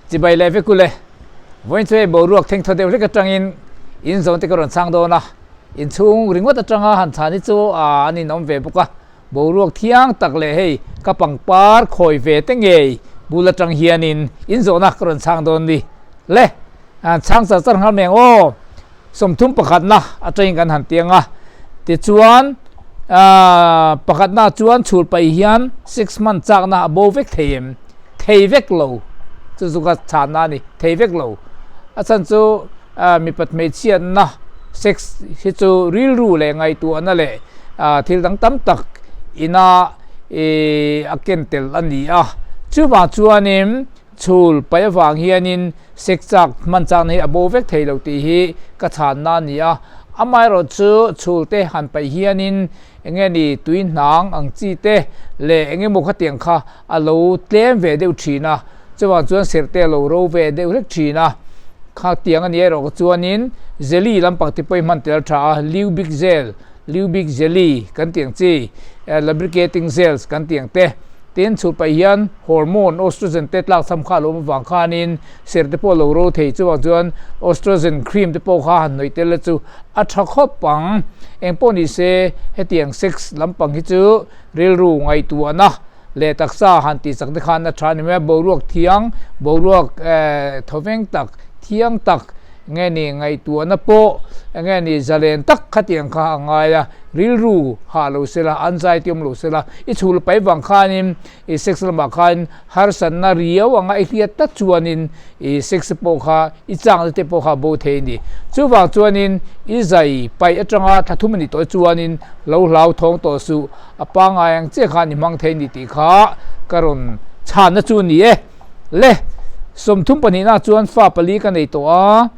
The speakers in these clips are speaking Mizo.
Chibai leh vek ule. Vawiin chu hei boruak thengthaw deuh hlek atangin in zawn te ka rawn chhang dawn a, inchhung ringawt atanga han chhan hi chu an inawm ve bawk a, boruak thiang tak leh hei ka pangpar khawi ve te ngei bul atang hianin in zawhna ka rawn chhang dawn ni le, han chhang char char nghal mai ang aw. 30 pakhatna atangin kan han tiang a, tichuan pakhatna chuan chhul paih hian six month chakna a bo vek thei em? Thei vek lo, chu chu ka chhanna a ni, thei vek lo. A chhan chu mipat hmeichhiatna sex hi chu rilru leh ngaihtuahna leh thil dang tam tak ina a ken tel a ni a, chuvang chuanin Chhul paih avang hianin sek chak hman chakna hi a bo vek thei lo tih hi ka chhanna a ni a. Amaherawhchu chhul te han paih hianin eng nge ni tui hnang ang chi te leh eng emaw khatiang kha a lo tlem ve deuh thin a, chuvang chuan serh te a lo ro ve deuh hlek thin a. Khatiang a ni erawh chuanin jelly lampang te pawh hi hman tel tha a, Lubic gel. Lubic jelly kan tih ang chi, lubricating gels kan tih ang te. Tin, chhut paih hian hormone oestrogen te tlak cham kha a lo awm avang khanin serh te pawh a lo ro thei. Chuvang chuan oestrogen cream te pawh kha han hnawih tel la chu a tha khawp ang. Eng pawh ni se, hetiang sex lampang hi chu rilru ngaihtuahna leh taksa han tih chak te khan a tha a ni mai a. Boruak thiang, boruak thawveng tak, thiang tak, Nge ni ngaihtuahna pawh enge ni zalen tak khatiang kha a ngai a, rilru hah lo sela, anxiety awm lo sela, i chhul pai vang khanin i sex lamah khan harsatna riau anga i hriat tak chuanin i sex pawh kha i changna te pawh kha a bo thei a ni. Chuvang chuanin i zai paih atanga thla thum a nih tawh chuanin lo hlau thawng tawh suh, a pangngai ang chiah khan i hmang thei a ni tih kha ka rawn chhanna chu a ni e. Le, 32 na chuan fa pali ka nei tawh a,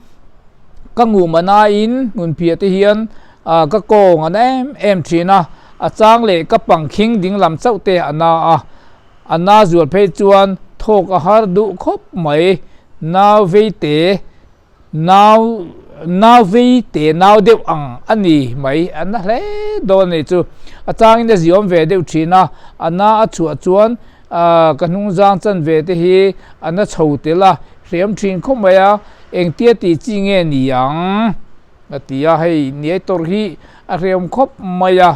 ka ngum a naiin hmunphiah te hian ka kawng a na em em thin a, a chang leh ka pangkhing ding lam chauh te a na a, a na zual phei chuan thawk a har duh khawp mai, nau vei te. Nau nau vei te nau deuh ang a ni mai, a na hle dawn a ni chu. A changin a ziawm ve deuh thin a, a na a chhuah chuan ka hnungzang chan ve te hi a na chho tel a, hriam thin khawp mai a, engtia tih chi nge ni ang? A ti a, hei niai tawrh hi a hriam khawp mai a,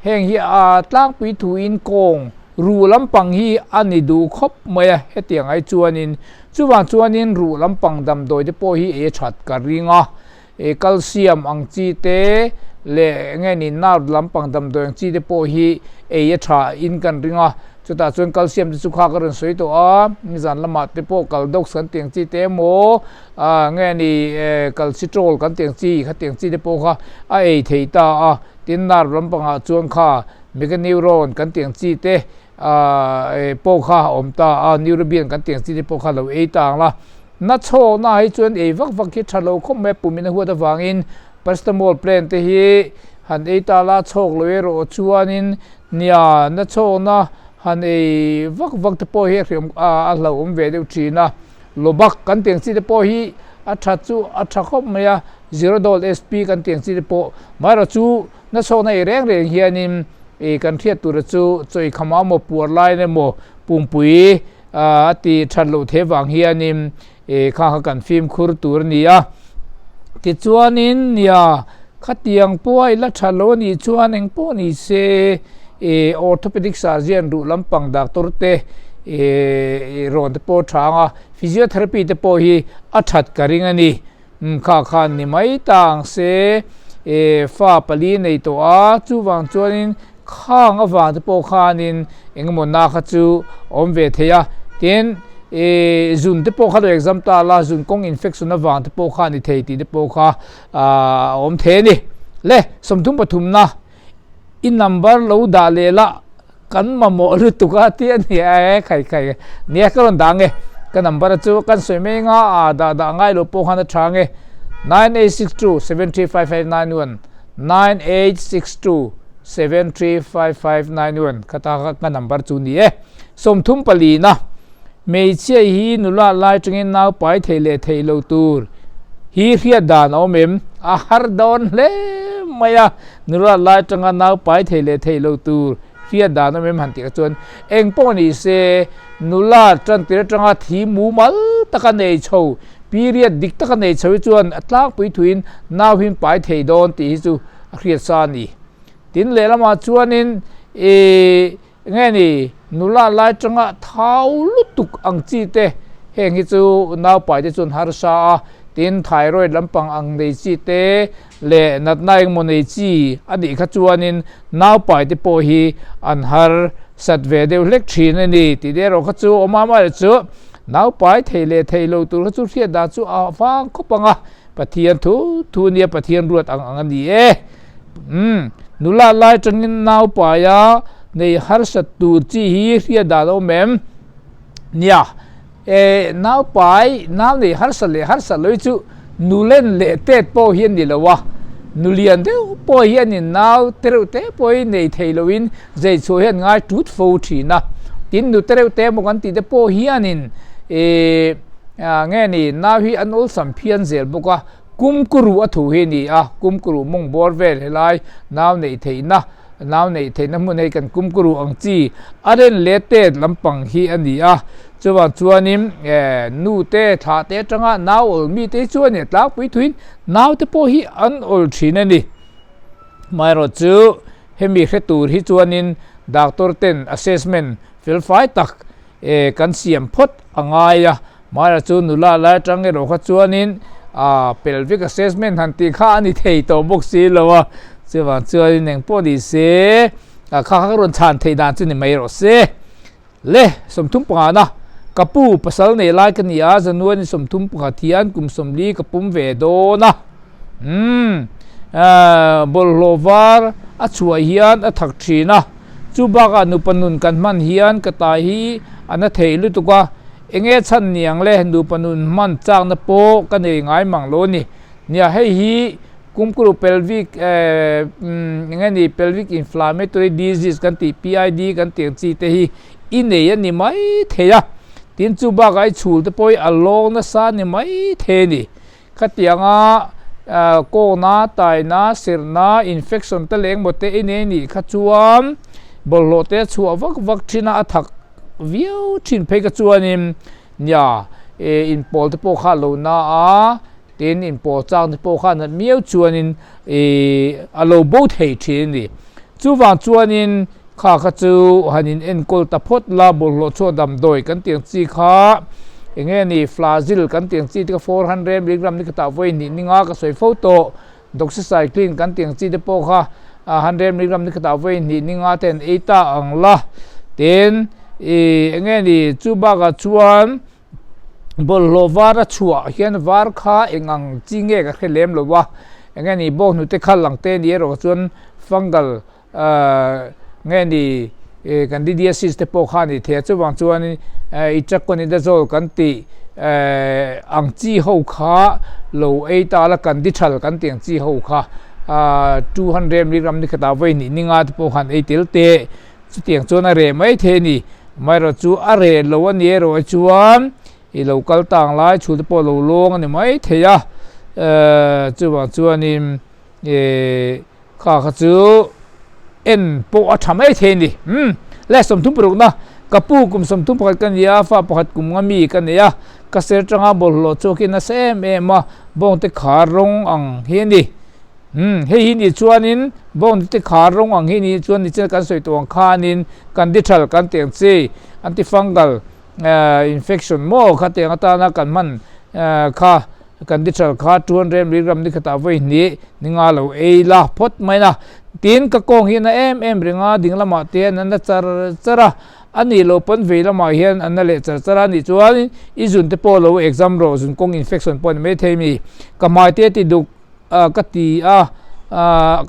heng hi a tlangpui thuin kawng ruh lampang hi a ni duh khawp mai a, hetiang ai chuanin Chuvang chuanin ruh lampang damdawi te pawh hi ei that ka ring a, e calcium ang chi te leh eng nge ni nerve lampang damdawi ang chi te pawh hi ei a tha in kan ring a, chutah chuan calcium te chu kha ka rawn sawi tawh a, nizan lamah te pawh caldox kan tih ang chi te emaw ah nge ni e calcitrol kan tih ang chi khatiang chi te pawh kha a ei thei ta a, tin nerve lampangah chuan kha meganeuron kan tih ang chi te. Aah pawh kha a awm ta a, Neurobian kan tih ang chi te pawh kha lo ei ta ang la. Na chhawkna hi chuan ei vak vak hi tha lo khawp mai a, pumin a huat avangin paracetamol plan te hi han ei ta la, chhawk lo erawh chuanin nia na chhawkna han ei vak vak te pawh hi a hriam a hlauhawm ve deuh thin a. Lobak kan tih ang chi te pawh hi a tha chu a tha khawp mai a, Zerodol SP kan tih ang chi te pawh amaherawh chu Na chhawkna ei reng reng hianin ih kan hriat tura chu chawi khama emaw puar lain emaw pumpui a ti that loh the vang hianin ih kha kha kan fimkhur tur a ni a. Tichuanin nia khatiang pawh a ila tha lo a nih chuan eng pawh ni se ih orthopedic surgeon ruh lampang doctor te ih rawn te pawh a tha ang a, physiotherapy te pawh hi a that ka ring a ni. Umm kha khan ni mai ta ang se, e fa pali nei tawh a, chuvang chuanin khang avang te pawh khanin engemaw na kha chu a awm ve thei a, tin e zun te pawh kha lo exam ta la, zun kawng infection avang te pawh kha ni thei tih te pawh kha a awm thei a ni. Le 33 na i number lo dah leh la. Kan mamawh lutuk a tih a ni e, khai khai nia ka rawn dah ang e, ka number chu kan sawi mai anga a dah dah ngai lo pawh khan a tha ang e, 9862 735591 9862 735591 khata kha ka number chu ni e. 34 na hmeichhia hi nula lai tangin nau pai thei leh theih lo tur hi hriat dan a awm em? A har dawn hle mai a. Nula lai atanga nau pai thei leh theih lo tur hriat dan awm em han tih kha chuan eng pawh ni se nula tan tir atanga thi mumal taka nei chho, period dik taka nei chho hi chuan a tlangpui thuin nau hi an pai thei dawn tih hi chu a hriat sa a ni. Tin lehlamah chuanin ih nge ni nula lai tanga thau lutuk ang chi te heng hi chu naupai te chuan harsa a, tin thyroid lampang ang nei chi te leh natna engemaw nei chi a nih kha chuanin naupai te pawh hi an harsat ve deuh hlek thin a ni tih te erawh kha chu awm a, amaherawhchu naupai thei leh thei lo tur kha chu hriat dan chu a vang khawp ang a, Pathian thu thu nia Pathian ruat ang ang a ni e. Umm, nula lai atangin naupaia nei harsat tur chi hi hriat dan a awm em? Nia, e, naupai, nau nei harsat leh harsat lo hi chu nulen leh tet pawh hi a ni lo a, nulian deuh pawh hianin nau te reuh te pawh hi nei thei loin zei chhuah hian ngai tut fo thin a. Tin, nu te reuh te emaw kan tih te pawh hianin, e, nge ni, nau hi an awlsam phian zel bawk a. Kumkuru a thu hi a ni a, kumkuru mawng bawr vel helai nau neih theihna, nau neih theihna hmun hei kan kumkuru ang chi a ren leh tet lampang hi a ni a. Chuvang chuanin nu te thlah te atanga nau awl mi te hi chuan a tlangpui thuin nau te pawh hi an awl thin a ni. Amaherawhchu hemi hre tur hi chuanin doctor ten assessment felfai tak kan siam phawt a ngai a. Mahra chu nula lai atang erawh kha chuanin ah pelvic assessment han tih kha a ni thei tawh bawk si lo a, chuvang chuanin eng pawh ni se ah kha kha rawn chhan theih dan chu ni mai rawh se. Le 35 na ka pu pasal nei lai ka ni a, January 31 hian kum 40 ka pum ve dawn a, umm ah bawlhhlawh var a chhuah hian a thak thin a, chu bakah nupa nun kan hman hian ka tai hi a na thei lutuk a, Enge chhan niang le nupa nun hman chakna pawh ka nei ngai mang lo a ni. Nia hei hi kumkuru pelvic enge ni pelvic inflammatory disease kan tih PID kan tih ang chi te hi i nei a ni mai thei a. Tin chu bakah i chhul te pawh hi a lawng nasa a ni mai thei a ni. Khatianga kawngna, taina, sirna, infection te leh engmaw te i nei nih kha chuan bawlhhlawh te a chhuah vak vak thin a, a thak viau thin phei kha chuanin nia inpawl te pawh kha a lo na a, tin inpawl chang te pawh kha a nat miau chuanin a lo bo thei thin a ni. Chuvang chuanin Kha kha chu han in enkawl ta phawt la, bawlhhlawh chhuah damdawi kan tih ang chi kha eng nge ni Flagyl kan tih ang chi te kha 400 milligram ni khatah vawi hnih ni nga ka sawi fo tawh, Doxycycline kan tih ang chi te pawh kha 100 milligram ni khatah vawi hnih ni nga te an ei ta ang la, tin ih eng nge ni chu bakah chuan bawlhhlawh var a chhuah hian var kha eng ang chi nge ka hre lem lo va, eng nge ni bawnghnute khal ang te ni erawh chuan fungal nge ni candidiasis te pawh kha a ni thei a chuvang chuanin itraconidazole kan tih ang chi ho kha lo ei ta la candithal kan tih ang chi ho kha 200 milligram ni khatah vawi hnih ni nga te pawh khan ei tel teh chutiang chuan a reh mai thei a ni amaherawh chu a reh lo a ni erawh chuan i lo kal tang lai chhul te pawh a lo lawng a ni mai thei a chuvang chuanin Kha kha chu en pawh a tha mai thei a ni. Umm, le 36 na, ka pu kum 31 ka ni a, fa pakhat kum nga mi ka nei a, ka ser tanga bawlhhlawh chhuak hi nasa em em a, bawngte khar rawng ang hi a ni. Umm, hei hi nih chuanin bawngte khar rawng ang hi nih chuan nichina kan sawi tawh ang khanin kan dithal kan tih ang chi, antifungal infection maw kha tiang atana kan hman kha Kan dithal kha 200 milligram ni khatah vawi hnih ni nga lo ei la phawt mai na. Tin, ka kawng hi a na em em reng a, ding lamah te hian a na char char a, a nih loh pawn vei lamah hian a na leh char char a nih chuan i zun te pawh lo exam rawh, zun kawng infection pawh a ni maithei mi. Ka hmai te a ti duk ka ti a,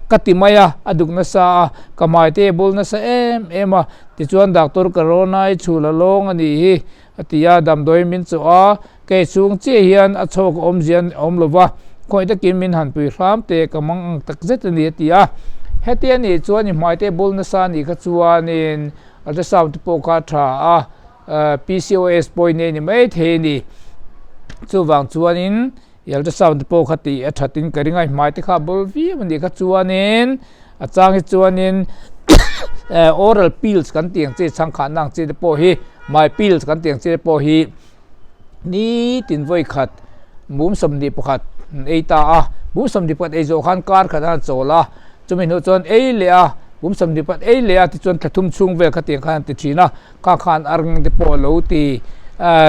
ka ti mai a, a duk nasa a, ka hmai te a bul nasa em em a, tichuan doctor ka rawn a, i chhul a lawng a nih hi a ti a, damdawi min chawh a, Kei chhung chiah hian a chhawk a awmzia a awm lo va, khawi takin min han pui hram teh ka mang ang tak zet a ni a ti a. Heti a nih chuan i hmai te bul nasa a nih kha chuanin ultrasound te pawh kha a tha a, PCOS pawh i nei ni mai thei a ni. Chuvang chuanin i ultrasound te pawh kha tih a thatin ka ring a, i hmai te kha a bul viau a nih kha chuanin a chang hi chuanin oral pills kan tih ang chi chhangkhanna ang chi te pawh hi, hmai pills kan tih ang chi te pawh hi. Nitin vawi khat mum 21 an ei ta a, mum 21 ei zawh khan kar khat an chawl a, chumi hnuah chuan ei leh a, mum 21 ei leh a tichuan thla thum chhung vel khatiang khan an ti thin a, kha khan arngeng te pawh a lo ti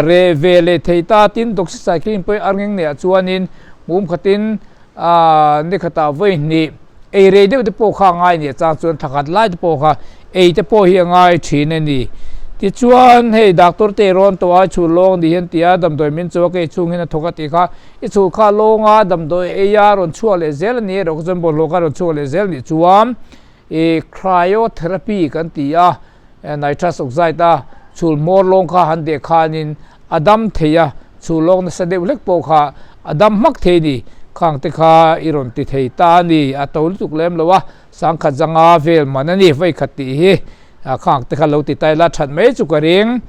reh ve leh thei ta. Tin, doxycycline pawhin arngeng neih ah chuanin mum khatin Aaa ni khatah vawi hnih ei rei deuh te pawh kha a ngai nia chang chuan thla khat lai te pawh kha ei te pawh hi a ngai thin a ni. Tichuan hei doctor te rawn tawh a i chhul lawng ni hian tia damdawi min chaw a kei chhung hian a thawk a tih kha i chhul kha lawng a damdawi ei a rawn chhuak leh zel a ni erawh kha chuan bawlhhlawh kha rawn chhuak leh zel nih chuan ih cryotherapy kan ti a Nitrous oxide a chhul hmawr lawng kha han deh khanin a dam thei a, chhul lawng nasa deuh hlek pawh kha a dam hmak thei a ni. Khang te kha i rawn ti thei ta a ni, a to lutuk lem lo a, sangkhat zanga vel man a ni, vawi khat tih hi khang te kha lo ti ta ila that mai chu ka ring.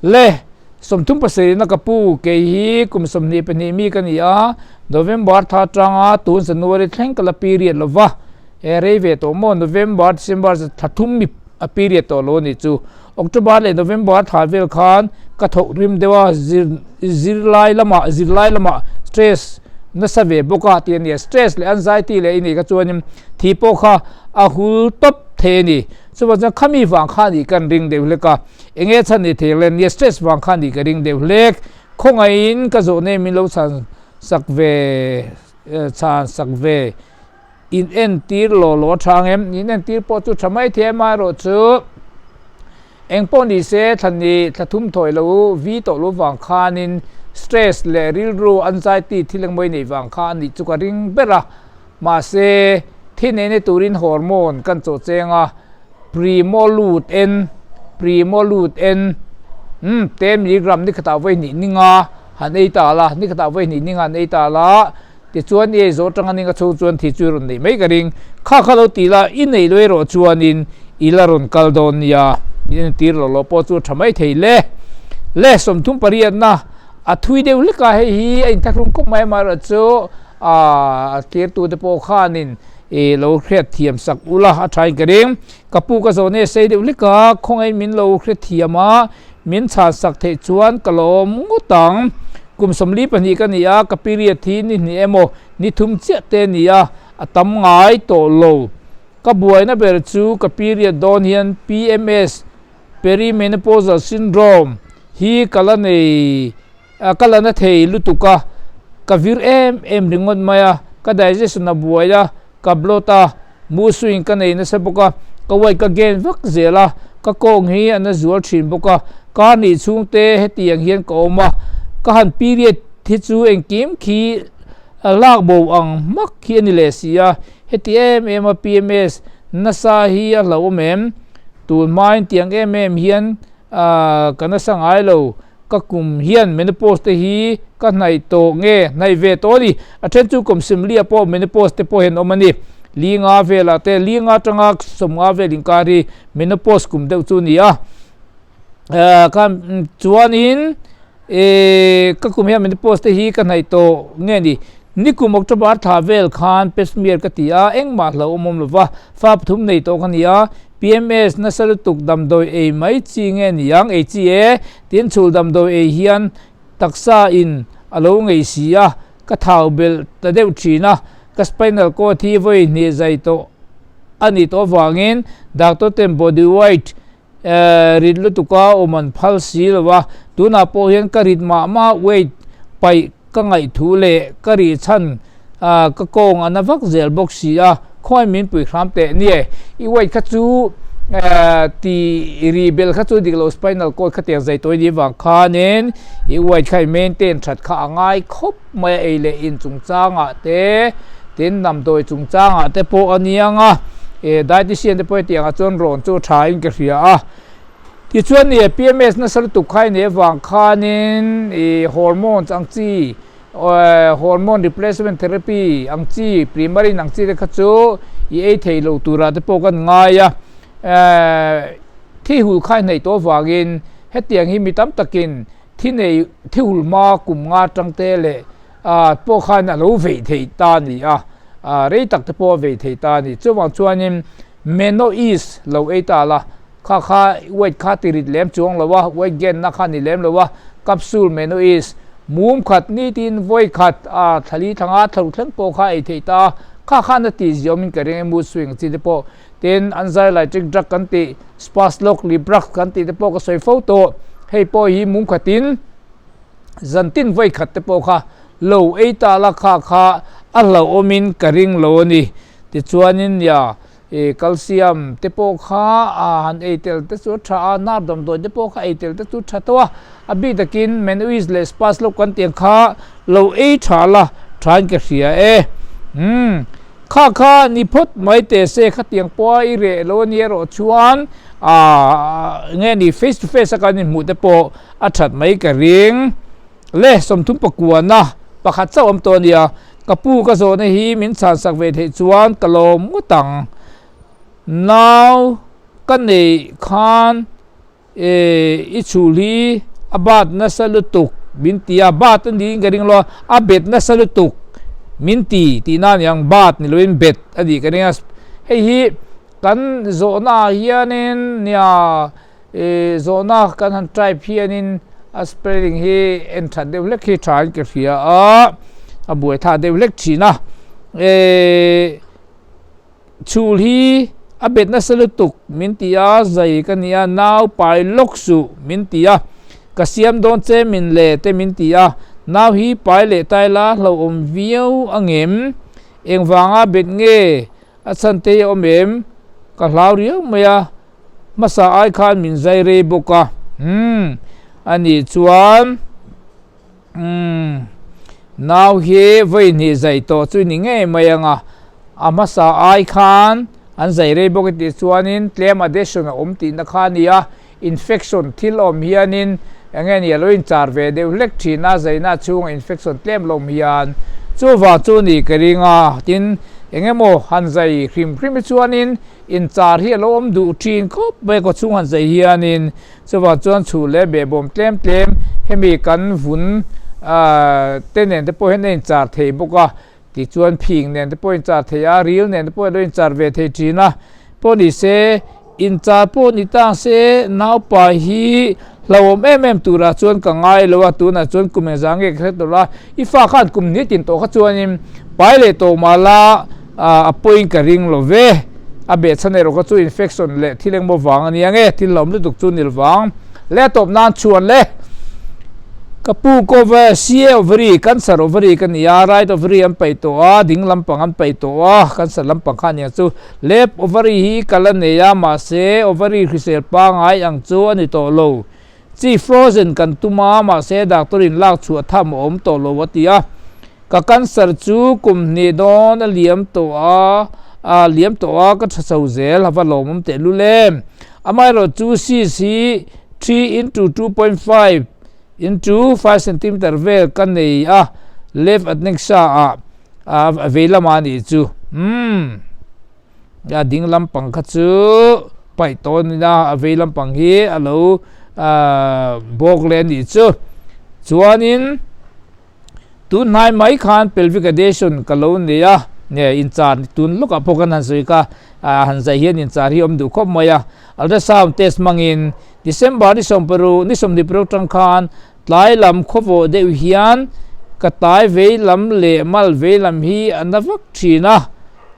Le, 37 na ka pu, kei hi kum 22 mi ka ni a, November tha atanga tun January thleng ka la period lo va, He rei ve tawh maw? November, December thla thum mi a period tawh lo a nih chu. October leh November thla vel khan ka thawk rim deuh a, zir zirlai lamah zirlai lamah stress nasa ve bawk a tih a nia. Stress leh anxiety leh i nih kha chuanin thi pawh kha a hul tawp thei a ni. Chuvang chuan khami vang kha a nih kan ring deuh hlek a, enge chhan ni thei le nia stress vang kha a nih ka ring deuh hlek. Khawngaihin ka zawh nei min lo chhan sak ve chhan sak ve. In entir law law a tha ang em? In entir pawh chu tha mai thei a, amaherawh chu eng pawh ni se thla ni thla thum thawi lo vi tawh lo vang khanin stress leh rilru anxiety thil engmaw i neih vang kha a nih chu ka ring ber a, mahse thi neihna turin hormone kan chawh cheng a, Primolut N, Primolut N, umm 10 milligram ni khatah vawi hnih ninga han ei ta la, ni khatah vawi hnih ninga han ei ta la. Tichuan i ei zawh atanga ninga chhung chuan thi chu i rawn neih mai ka ring. Kha kha lo ti la, i neih lo erawh chuanin i la rawn kal dawn nia. In entir lo lo pawh chu a tha mai thei le. Le 38na a thui deuh hlek a, hei hi a inthlahrung khawp mai amaherawh chu a tlirtu te pawh khanin i lo hriatthiam sak ula a thain ka ring. Ka pu ka zawh nge sei deuh hlek a, khawngaihin min lo hrethiam a, Min chhan sak theih chuan ka lawm ngawt ang. Kum 42 ka ni a, ka period hi ni hnih emaw ni thum chiah te a ni a, a tam ngai tawh lo. Ka buaina ber chu ka period dawn hian PMS, Perimenopausal Syndrome, hi ka la nei ka la na thei lutuk a, ka vir em em ringawt mai a, ka digestion a buai a, Ka bloat a, mu swing ka nei nasa bawk a, ka weight ka gain vak zel a, ka kawng hi a na zual thin bawk a, kar nih chhung te hetiang hian ka awm a, ka han period hi chu engkim khi lak bo ang hmak hi a ni leh si a, heti em em a PMS nasa hi a hlauhawm em? Tun hmain tiang em em hian ka nasa ngai lo. Ka kum hian menopause te hi ka hnaih tawh nge hnaih ve tawh a ni. A then chu kum simlia pawh menopause te pawh hian awm a ni. Li nga velah te li nga atanga 50 vel inkar hi menopause kum deuh chu a ni a. Ka chuanin ka kum hian menopause te hi ka hnaih tawh nge ni. Nikum October thla vel khan pap smear ka ti a, engmah hlauhawm awm lova fa pathum nei tawh ka ni a. PMS nasa lutuk damdawi ei mai chi nge ni ang? Ei chi e, tin chhul damdawi ei hian taksa in a lo ngei si a, ka thau belh ta deuh thin a, ka spinal cord hi vawi hnih zai tawh a nih tawh avangin doctor ten body weight rit lutuka awm an phal si lo a, tunah pawh hian ka rit mah mah weight paih Ka ngaihthu leh ka rih chhan ka kawng a na vak zel bawk si a, khawi min pui hram teh nie, i weight kha chu ti rih bel kha chu dik lo spinal cord kha tiang zai tawi ni vang khanin i weight kha i maintain that kha a ngai khawp mai a, ei leh in chungchangah te tin damdawi chungchangah te pawh a niang a, dietician te pawh hetiangah chuan rawn chu a tha in ka hria a. Tichuan nia PMS nasa lutuk kha i nei avang khanin i hormones ang chi hormone replacement therapy ang chi Premarin ang chi te kha chu i ei thei lo turah te pawh kan ngai a, thi hul kha i hnaih tawh avangin hetiang hi mi tam takin thi nei thi hul hma kum nga atang te leh pawh khan a lo vei thei ta a ni a, rei tak te pawh a vei thei ta a ni. Chuvang chuanin Menoease lo ei ta la. Kha kha weight kha ti rit lem chuang lo a, weight gain na kha ni lem lo a, Capsule Menois, mum khat nitin vawi khat a thlali thlanga thlo thleng pawh kha ei theih ta a, kha khan a tih ziawmin ka ring e mood swing chi te pawh. Tin, anxiolytic drug kan tih Spasloc, Librax kan tih te pawh ka sawi fo tawh. Hei pawh hi mum khatin zantin vawi khat te pawh kha lo ei ta la kha kha a hlauhawmin ka ring lo a ni. Tichuanin nia I calcium te pawh kha han ei tel te chu a tha a, nar damdawi te pawh kha ei tel te chu tha tawh a, a bik takin Menuis leh Spasloc kan tih ang kha lo ei tha la thain ka hria e. Umm kha kha ni phawt mai teh se khatiang pawha i reh lo a nia erawh chuan aah nge ni face to face a kan inhmuh te pawh a that mai ka ring. Le 39 na pakhat chauh awm tawh a nia, ka pu ka zawhna hi min chhansak ve theih chuan ka lawm ngawt ang. Nau ka neih khan i chhul hi a bat nasa lutuk min ti a, bat a niin ka ring lo a, a bet nasa lutuk min ti tihna a ni ang, bat ni loin bet a nih ka ring a, hei hi kan zawhna ah hianin nia. I zawhna kan han type hianin a spelling hi en that deuh hlek hi thain ka hria a, a buai tha deuh hlek thin a. Ehh chhul hi a bet nasa lutuk min ti a, zai ka nia nau pai lawk suh min ti a, ka siam dawn che min le te min ti a, nau hi pai leh tai la hlauhawm viau angem? Engvanga bet nge a chhan te hi a awm em? Ka hlau riau mai a. Hmasa ai khan min zai rei bawk a, umm a nih chuan umm nau hi vawi hnih zai tawh chu ni ngei mai ang a, a hmasa ai khan an zai rei bawk i tih chuanin tlem adhesion a awm tihna kha a ni a, infection thil awm hianin eng nge ni a lo inchar ve deuh hlek thin a, zaina chhunga infection tlem lo awm hian chuvang chu ni ka ring a, tin eng emaw han zai hrim hrim hi chuanin Inchar hi a lo awm duh thin khawp mai kaw chhung han zai hianin chuvang chuan chhuh leh behbawm tlem tlem hemi kan vun ah te nen te pawh hian a inchar thei bawk a tichuan phing nen te pawh a inchar thei a ril nen te pawh a lo inchar ve thei thin a pawh ni se inchar pawh ni tang se naupa hi hlauhawm em em turah chuan ka ngai lo a tunah chuan kum engzah nge ka hre tawh lo a i fa khan kum hnih tin tawh kha chuanin pai leh tawh mah la. A pawiin ka ring lo ve. A behchhan erawh kha chu infection leh thil engmaw vang a nia nge, thil hlauhawm lutuk chu nil vang. Le a tawp nan chhuan le. Ka pu cover CA ovary, cancer ovary ka ni a, right ovary an paih tawh a, ding lampang an paih tawh a, cancer lampang kha a nia chu. Left ovary hi ka la nei a, mahse ovary hrisel pangai ang chu a ni tawh lo. Chi frozen kan tum a, mahse doctor in lak chhuah tham a awm tawh lo a ti a. Ka cancer chu kum hnih dawn a liam tawh a, a liam tawh a, ka tha chho zel a va lawmawm tehlul em. Amaherawh chu cyst hi 3 into 2.5 into 5 centimeter vel ka nei a, left adnexa ah a vei lamah a nih chu. Umm. A ding lampang kha chu paih tawh a ni a, a vei lampang hi a lo bawk leh a nih chu. Chuanin tun hnai mai khan pelvic adhesion ka lo nei a, nge inchar tun lawkah pawh kan han sawi kha, han zai hian inchar hi a awm duh khawp mai a. Ultrasound test hmangin December ni sawmparuk ni 26 tang khan Tlai lam khawvawh deuh hian ka tai vei lam leh mal vei lam hi a na vak thin a,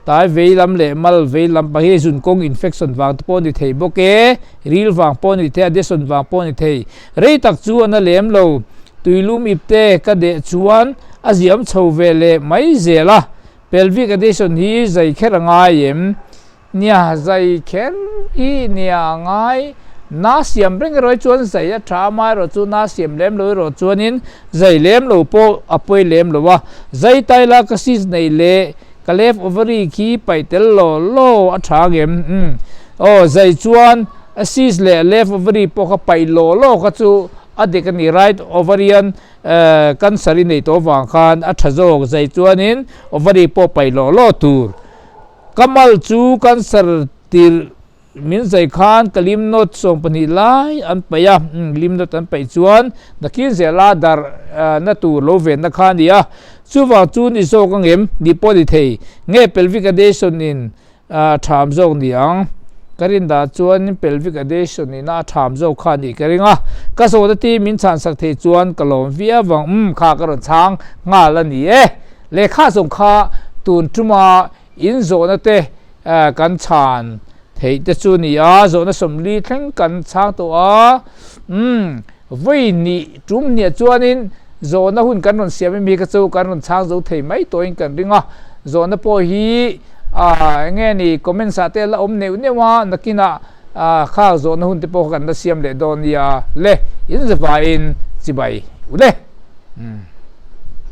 tai vei lam leh mal vei lam pah hi zunkawng infection vang te pawh a ni thei bawk e, ril vang pawh a ni thei a, deson vang pawh a ni thei. Rei tak chu a na lem lo, tuilum ip te ka deh chuan a ziam chho ve leh mai zel a, pelvic adhesion hi zai kher a ngai em? Nia, zai kher hi nia a ngai. Na siam reng erawh hi chuan zai a tha a, amaherawh chu na siam lem lo erawh chuanin zai lem lo pawh a pawi lem lo a. Zai tai la ka cyst neih leh ka left ovary khi paih tel law law a tha ngem? Umm. Aw, zai chuan a cyst leh left ovary pawh kha paih law law kha chu a dik a ni. Right ovarian cancer i neih tawh avang khan a tha zawk. Zai chuanin ovary pawh paih law law tur. Ka mal chu cancer tir min zai khan ka lymph node 12 lai an paih a, lymph node an paih chuan nakin zela darh na tur lo venna kha a ni a, chuvang chu ni zawk angem nih pawh ni thei nge pelvic adhesion in a tham zawk ni ang. Ka rin dah chuan pelvic adhesion ina a tham zawk kha anih ka ring a, ka zawhna te min chhan sak thei chuan ka lawm viau vang umm kha ka rawn chhang nghal a ni e. Lehkha zawng kha tun tuma in zawhna te kan chhan theih te chu ni a, zawhna 40 thleng kan chhang tawh a, umm vawi hnih tum hniah chuanin zawhna hun kan rawn siam emi kha chu kan rawn chhang zo thei mai tawhin kan ring a, zawhna pawh hi ah eng nge ni comments ah te la awm neuh neuh a, nakinah ah kha zawhna hun te pawh kha kan la siam leh dawn nia le, in zavaiin chibai u le. Umm.